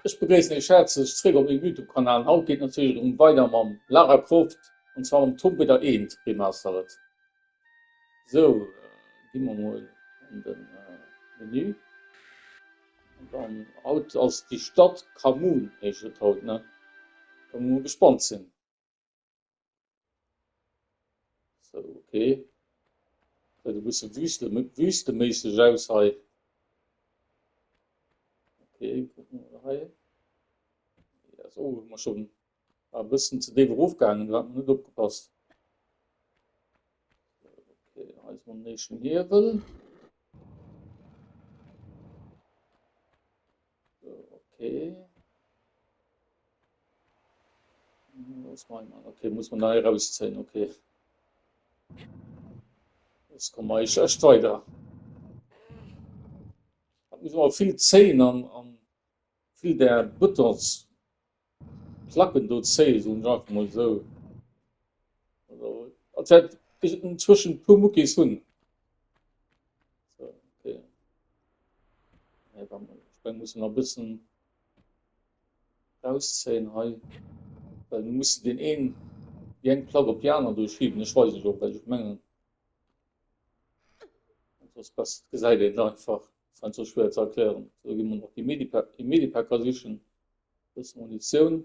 Ech begréissen iech häerzlech zréck op mengem Youtube Kanal. Haut geet natierlech erëm weider mam Lara Croft an zwar mam Tomb Raider 1 Remastered. Sou, gi mer mol an de Menü an dann haut ass déi Stadt Khamoon heescht et haut ne? Kënne mer mol gespannt sinn. Sou, okay. Gesäit e bësse wüste wüsteméisseg aus hei. Okay, kucken wir hei. Ja, so hu mer schon e bëssen ze déif erofgaangen, do hat mer net opgepasst. Okay, hei ass mam nächsten Hiewel. Okay. Okay, muss man da rauszéien, okay. Jetzt kommen wir schlecht weiter. Da muss man vill zéien an, an vill der Buttons Placken do zéien, so einfach mal so. Also, als hätte ich inzwischen puer Muckis hunn. So, okay. Ja, ich muss noch ein bisschen rauszéien hei, well mir mussen deen een, déi eng Plack op déi aner do schieben. Ech weis iech och, well ech mengen, dat ass best, gesäit een einfach, ass einfach schwéier ze erklären. Sou, gi mer nach déi Medipack, déi Medipacker sichen, bësse Munitioun.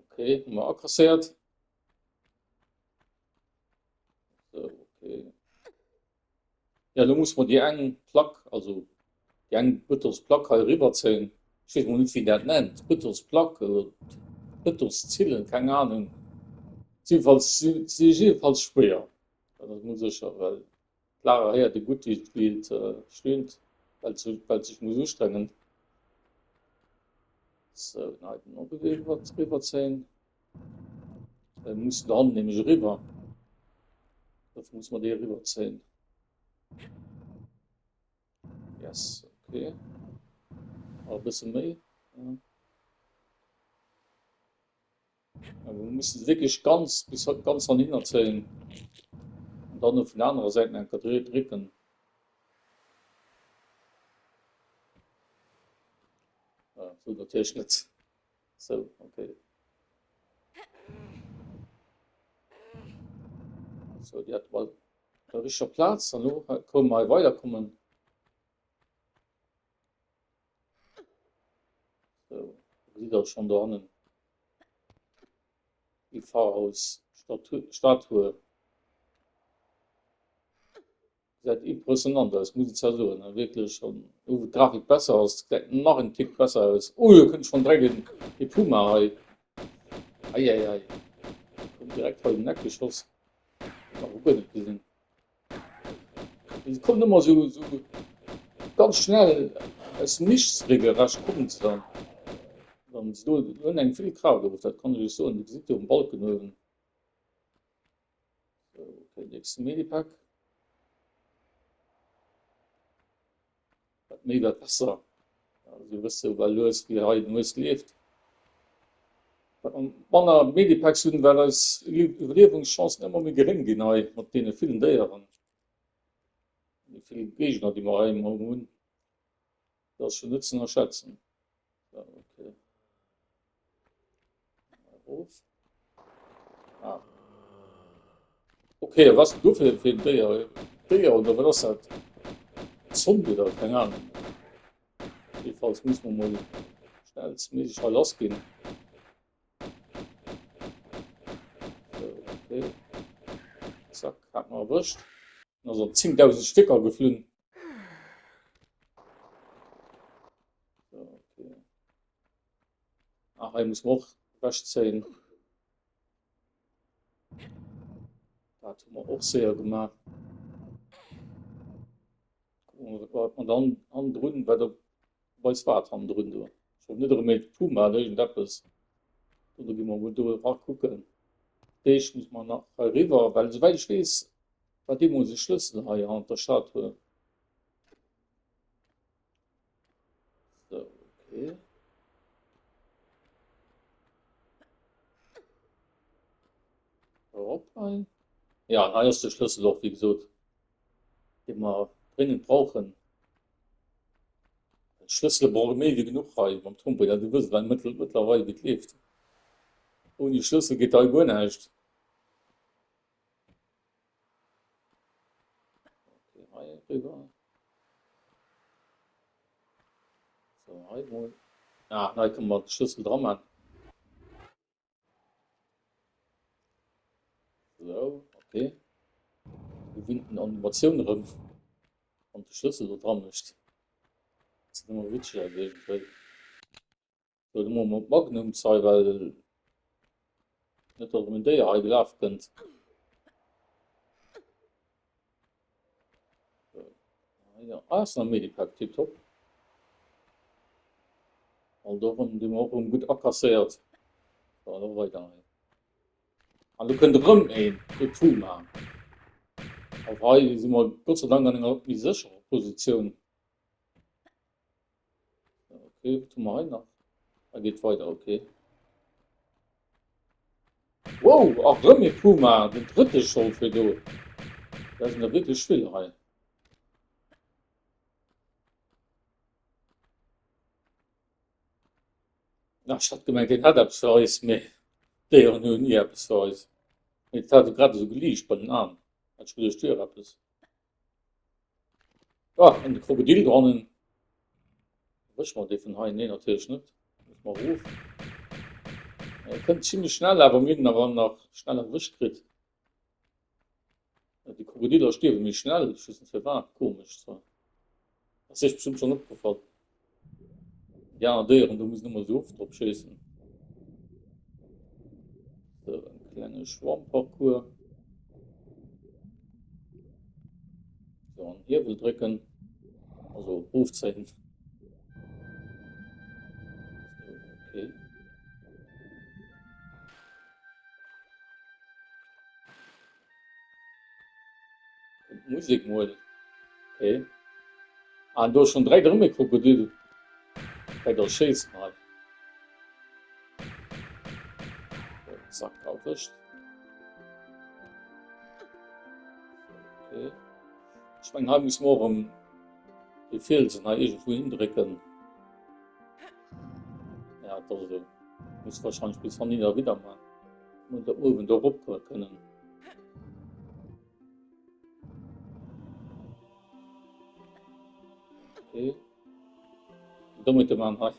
Okay, hu mer akasséiert. So, okay. Ja, lo muss mer déi eng Plack, also déi eng Bëtonsplack hei eriwwerzéien. Ech weess mol net, wéi een dat nennt, Bëtonsplack oder Bëtonszillen, keng Ahnung. Jedenfalls, si si jiddefalls schwéier, dat ass mol sécher, well d'Lara héiert ee gutt, wéi wéi et stöhnt, well se well et sech muss ustrengen. Sou, den heiten och eriwwerzéien. Mir mussen do hannen nämlech eriwwer. Dofir muss man déi eriwwerzéien. Yes, okay. Nach e bësse méi. Ja. Aber wir müssen se wierklech ganz bis ganz an hinner zéien. An dann no vun der anerer Säit enker drécken. Ja, sou natierlech net. Sou, okay. So, déi hat mal der richteger Plaz. An lo kënne mer hei weiderkommen. So, gesitt der schon do hannen déi Pharaos Statue. Gesäit impressionant aus, muss ech zwar soen, wierklech an elo wou d'Grafik besser ass, gesäit nach en Tick besser aus. Oh do kënnt schonn direkt en e Puma hei, eieiei, koum direkt hei um Eck geschoss, nach guer net gesinn. Se kommen ëmmer sou sou ganz schnell aus dem Nichts regelrecht kommen se dann, dann se do hunn eng vill Kraaft of, dat kann ech iech soen, Dir gesitt jo um Balken uewen. So, okay, nächsten Medipack. Wat méi, wat besser. Also wësst du, well lues wéi hei den Hues leeft. Wat man manner Medipacks hunn, well eis Iwwerliewungschancen ëmmer méi geréng ginn hei mat deene villen Déieren. Déi vill Géigner, déi mer hei ëmmer hunn. Dat ass schon net ze ënnerschätzen. So, okay. Erof. Ah. Okay, was du fir fir en Déier? Déier oder wat ass dat? Zombie oder keng Ahnung. Jedenfalls muss man mol schnellstméiglech hei lass ginn. So, okay. Zack, hat man erwëscht. Dann ass an 10.000 Stécker geflunn. So, okay. Ach, hei muss man och ewechzéien. Dat hu mer och séier gemaach. Wat man dann hannendrun, wat op eis waart hannendrun do. Ech hoffen net erëm méi Puma oder iergendeppes. Do gi mer mol do era kucken. D'éischt muss mer nach hei eriwwer, well esouwäit ech weess, war deemools e Schlëssel hei hannert der Statue. So, okay. Erop hei. Ja, hei ass de Schlëssel och, wéi gesot, dee mer dringend brauchen. Schlëssele brauch ee méi wéi genuch hei beim Tomb Raider. Du wëss well mëttlerweil wéi et leeft. Ouni Schlëssel geet hei guer näischt. Okay, hei eriwwer. So, hei mol. Ah, hei kënne mer de Schlëssel dra man. So, okay. Gewinnten Animatioun erëm, wann de Schlëssel do dran mécht. Dat sieht ëmmer witzeg aus iergendwéi. So, do maache mer d'Magnums hei, well net, datt erëm en Déier hei gelaf kënnt. Ah, ass nach Medipack, tiptop. All do rëm, déi mer och rëm gutt akasséiert. So, elo weider hei. An do kënnt erëm een, e Puma. Awer hei si mer Gott sei Dank an enger méi sécherer Positioun. Okay, wat hu mer hei nach? Ah, geet weider, okay. Wow, ach rëm ee Puma, den drëtte scho fir do. Dat sinn der wierklech vill hei. Ach, ech hat gemengt, deen hätt eppes fir eis, mee d'Déieren hunn ni eppes fir eis. Mee et hat grad esou geliicht bei den Aen. Hat ech geduecht, wier eppes. Ah, an de Krokodil dohannen. Erwësche mer dee vun hei? Nee, natierlech net. Muss mer erof. E kënnt zimmlech schnell, awer mir hunn en awer nach schnell erwëscht kritt. Déi Krokodiller stierwe méi schnell, ech weess net firwat, komesch zwar. Ass iech bestëmmt schonn opgefall. Déi aner Déieren, do muss een ëmmer esou oft drop schéissen. Sou, en klenge Schwammparcours. So, an Hiewel drécken, also ofzéien. So, okay. Musek mol. Okay. An do schon direkt erëm e Krokodil. Direkt als Schéissen hei. Zack, erwëscht. Okay. Ech mengen, hei muss mer och erëm de Fielsen hei iergendwou hindrécken. Ja, dat ass esou. Muss wahrscheinlech bis hanninner wieder man. Muss dat uewen do erop kënnen. Okay. Dommete Mann hei.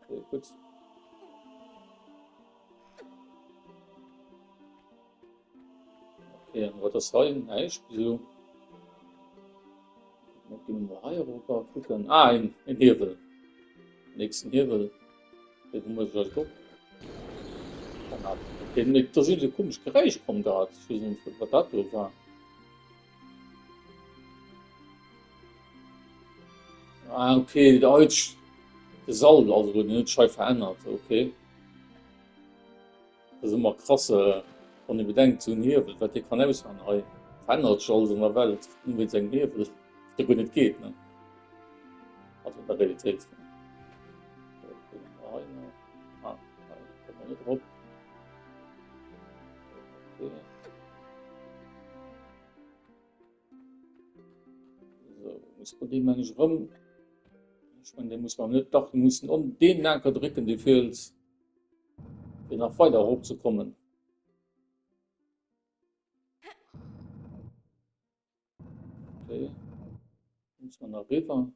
Okay, gut. Okay, an wat ass hei? Näischt bis elo. Ginn wir hei erop kucken. Ah, en, en Hiewel. Nächsten Hiewel. Dee hu mer sech op. Okay, mee do sinn esou komesch Geräisch komm grad. Ech weess net, wat dat do war. Ah, okay, de Eutsch, de Sall, also den huet sech hei verännert, okay. Dat ass ëmmer krass, wann ee bedenkt, esou en Hiewel, wat dee kann ausmaachen hei. Verännert sech alles an der Welt, nëmme wéinst engem Hiewel, wat jo guer net geet, ne? Also an der Realitéit. Ah, hei komme mer net erop. Okay. So, muss man dee meng ech erëm. Ech meng, dee muss man net, dach, mir mussen on deen Anker drécken, dee feelt. Fir nach weider erop ze kommen. Okay. Muss man nach riwwer.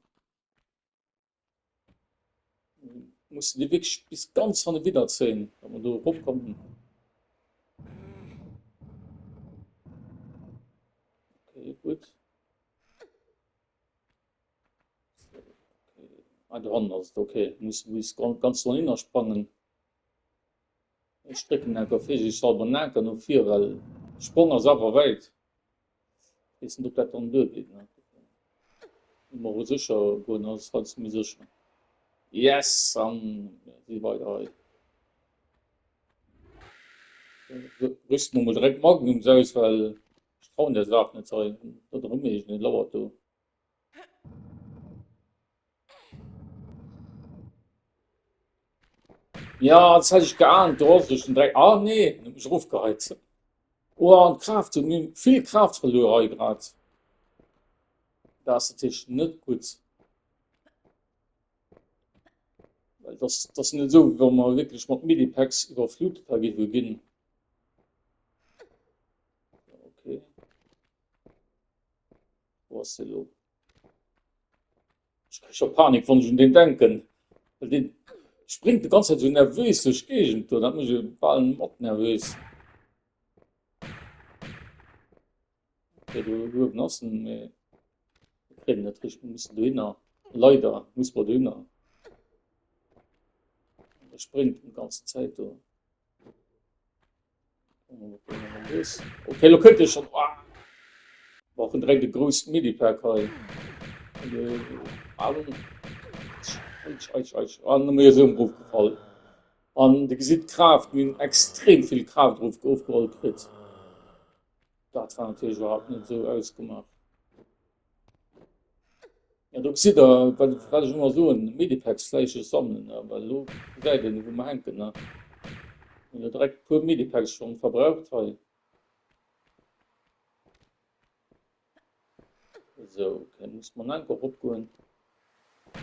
Muss die wirklich bis ganz hanne wieder zéien, dat man do erop kommen. Okay, gut. Ah, do hannen ass et, okay. Muss bis ganz dohinner sprangen. Ech drécken enker virsiichtshalber den Anker no vir, well de Sprong ass awer wäit. Weess net, ob dat dann duergeet, ne? Ëmmer u sécher goen ass heiansdo méi sécher. Yes! An mir si weider hei. Rüsten mer mol direkt Magnums aus, well ech trauen der Saach net hei. Dat erëm iergendeen lauert do. Ja, das hätt ich geahnt. Du hast dich direkt. Ah, nee, du mich rufgeheizt. Oh, an Kraft, du nimm viel Kraft verloren hei grad. Dat ass natierlech net gutt. Well das, das net esou, wa mer wierklech mat Medipacks iwwerflutet ha géife ginn. Okay. Wo ass de lo? Ech krieg scho Panik, wann ech un deen denken. Well deen springt de ganz Zäit esou nervös duerch d'Géigend do, dat mécht e bal mat nervös. Okay, do uewen ass en, mee mir kréien en net richteg. Mir mussen dohinner. Leider muss mer dohinner. Der springt die ganze Zäit do. Okay, lo kënnt Dir schon. Ah. Brauchen direkt e grousst Medipack hei. An mir esou erofgefall. An Dir gesitt d'Kraaft, mir hunn extrem vill Kraaft ofgeholl kritt. Dat war natierlech iwwerhaapt net esou ausgemaach. Ja, do gesitt der, wat, wat ech ëmmer soen, Medipacks fläisseg sammelen, ne? Well elo gesäit een, wou mer hänken, ne? Hunn elo direkt e puer Medipacks schonn verbraucht hei. Esou, okay, muss mer nach enker eropgoen.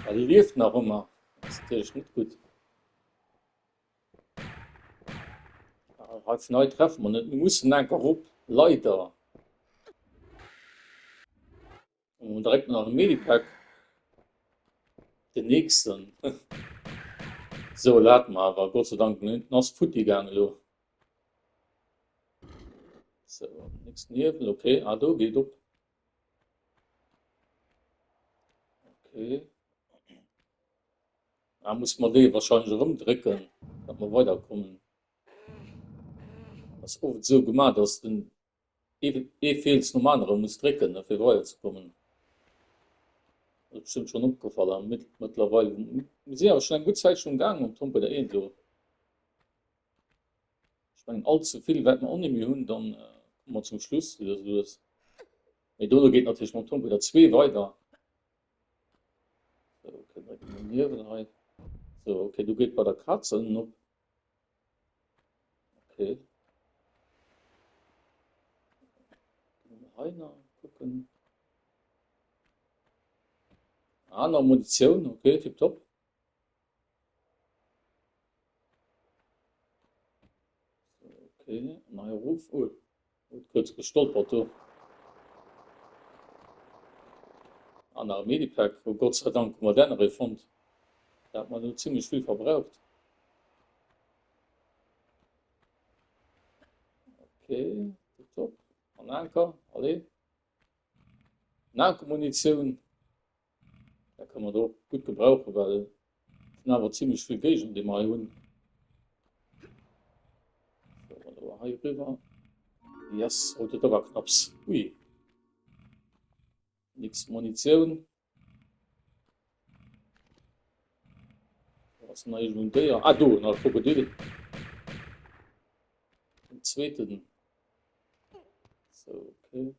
Ah, déi lieft nach ëmmer. Dat ass natierlech net gutt. Hei vun hei treffe mer net. Mir mussen enker erop, leider. Und direkt nach e Medipack. Den nächsten. So, lad mer awer Gott sei Dank den ass futti gaang elo. So, nächsten Niewel, okay. Ah, do geet op. Okay. Da muss mer dee wahrscheinlech erëm drécken, datt mer weiderkommen. Ass oft esou gemaach, datt den ee Feels nom anere muss drécken, fir weiderzekommen. Ass bestëmmt schonn opgefall a mëttlerweil. Mir sinn awer schonn eng gutt Zäit schonn gaang mam Tomb Raider 1 elo. Ech mengen all ze vill wäerte mer och net méi hunn, dann komme mer zum Schluss lues lues. Mee dono geet natierlech mam Tomb Raider 2 weider. So, okay, direkt den Niewel hei. So, okay, du geht bei der Katze ënnen op. Okay. Hei nach gucken. Ah, nach Munition, okay, tipptopp. So, okay, neuer Ruf. Oh, Huet kuerz gestolpert do. An nach e Medipack. Oh Gott sei Dank hu mer dat nach ee fonnt. Dat hat mer elo zimlech vill verbraucht. Okay, tipptopp. An Anker, allez. Nahkampfmunition. Da kann man do gutt gebrauchen, well et sinn awer zimmlech vill Géigner, déi mer hei hunn. So, awer hei riwwer. Yes, oh, dat war knapps. Ui. Nix Munitioun. Do ass nach iergendwou en Déier. Ah, do, nach e Krokodil. Den zweeten. So, okay.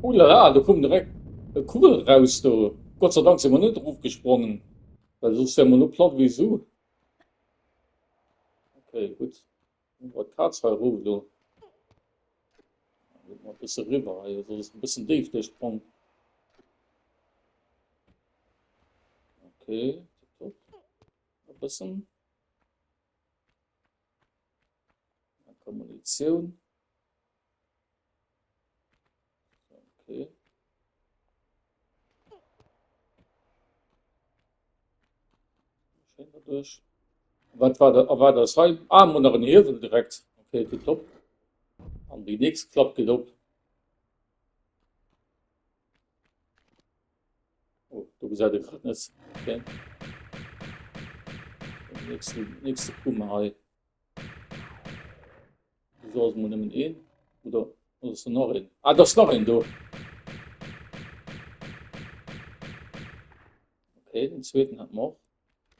Oh la la, do koum direkt e Kugel raus do. Gott sei Dank si mer net erofgesprongen, well soss wäre mer elo platt wéi Su. Okay, gutt. Hu mer d'Kaz hei erof elo. Geet mer e bësse riwwer hei, soss ass e bëssen déif dee Sprong. Okay, tipptopp. E bëssen. Munitioun. Okay. Schön dadurch. Was war da, war das hei? Ah, mun nach en Hiewel direkt. Okay, tipptopp. An déi nächst Klapp geht op. Oh, do gesäit e grad net. Okay. Den nächsten, nächste Puma hei. Wieso ass mol nëmmen een? Oder ass do nach een? Ah, da ass nach een do. Okay, den zweeten hat mer och.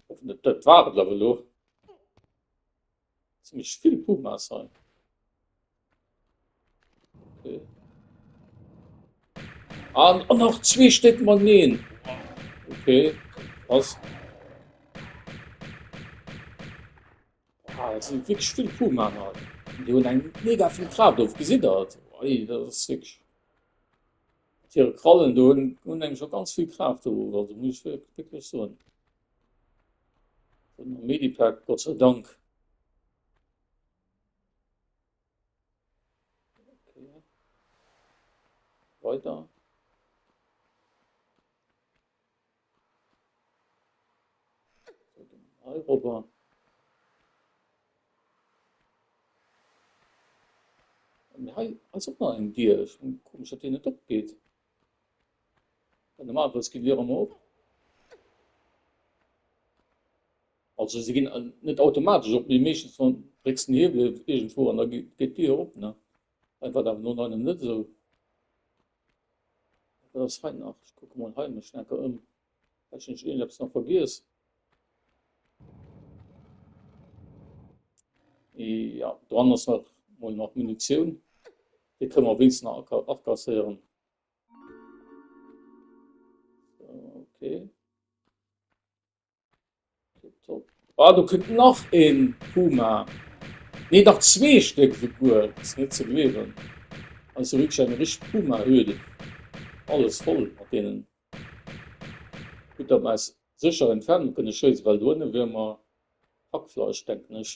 Hoffen, dat war et awer elo. Ziemlich vill Pumas hei. Okay. An, an nach zwee Stéck mateneen. Okay, krass. Ah, dat sinn wierklech vill Pumaen hei. Déi hunn eng mega vill Kraaft of. Gesitt der dat? Ei, dat ass wierklech. Hire Krallen do hunn hunn engem scho ganz vill Kraaft do, also muss ech wierklech soen. Medipack, Gott sei Dank. Okay. Weiter. Hei rüber. Hei ass och nach eng Dier. Ech hunn komisch, datt déi net opgeet. Normalerweis ginn Dieren ëmmer op. Also se ginn net automatesch op, mee meeschtens wann drécks den Hiewel iergendwou an da geet d'Dier op, ne? Hei war dat awer no nach net esou. Wat ass hei nach? Ech kucke mol hei mech enker ëm. Vläicht hunn ech iergendeppes nach vergiess. Ja, dran ass nach mol nach Munitioun. Déi kënne mer wéinstens nach akasséieren. Okay. Top. Ah, do kënnt nach een Puma. Nee, nach zwee Stéck souguer. Dat ass net ze gleewen. Also wierklech eng richteg Puma-Höhle. Alles voll mat deenen. Gutt, datt mer eis sécher Entfernung kënne schéissen, well do ënne wiere mer Hackfleisch, denken ech.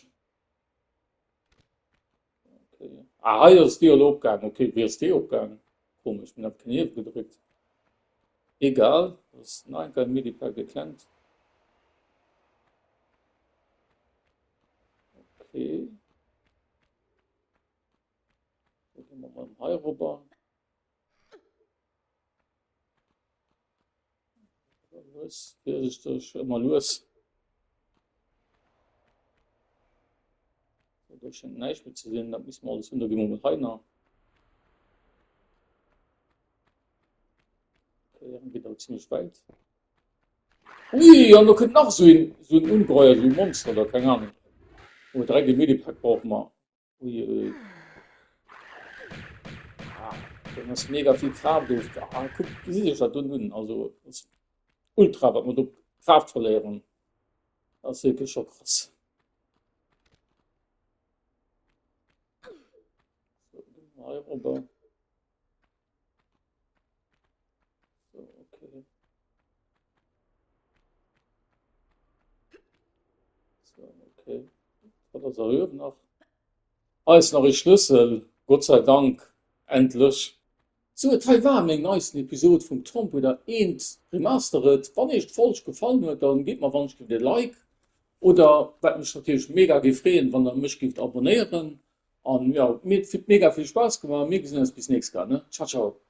Okay. Ah, hei ass déi elo opgaangen. Okay, wéi ass déi opgaangen? Komesch, mir hat keen Hiewel gedréckt. Egal, das ist nach ein Medipack geklemmt. Okay. So, gehen wir mal hei rüber. Lues, virsichteg, ëmmer lues. So, do schéngt näischt méi ze sinn, dat misst mer alles hunn. Da gi mer mol hei nach. Okay, dann geet awer zimmlech wäit. Ui, an do kënnt nach esou een, esou en Ungeheuer, esou e Monster oder keng Ahnung. Oh, direkt e Medipack brauche mer. Ui, ui. Ah, den ass mega vill Kraaft of. Ah, guck, gesitt Iech dat dunn un. Also, das ist ultra, wat mer do Kraaft verléieren. Das ass wierklech scho krass. So, hei rüber. So, okay. So, okay. Wat ass erhöhen nach? Hei ist nach e Schlüssel. Gott sei Dank. Endlech. Sou, et hei war meng neisten Episod vum Tomb Raider 1 Remastered. Wann iech d'Folg gefallen huet, dann gitt mer wann ech giff e Like oder wat mech natierlech mega géif freeën, wann der mech gifft abonnéieren. An jo, mir huet mega vill Spaass gemaach. Mir gesinn eis bis nächst Kéier, ne? Ciao ciao.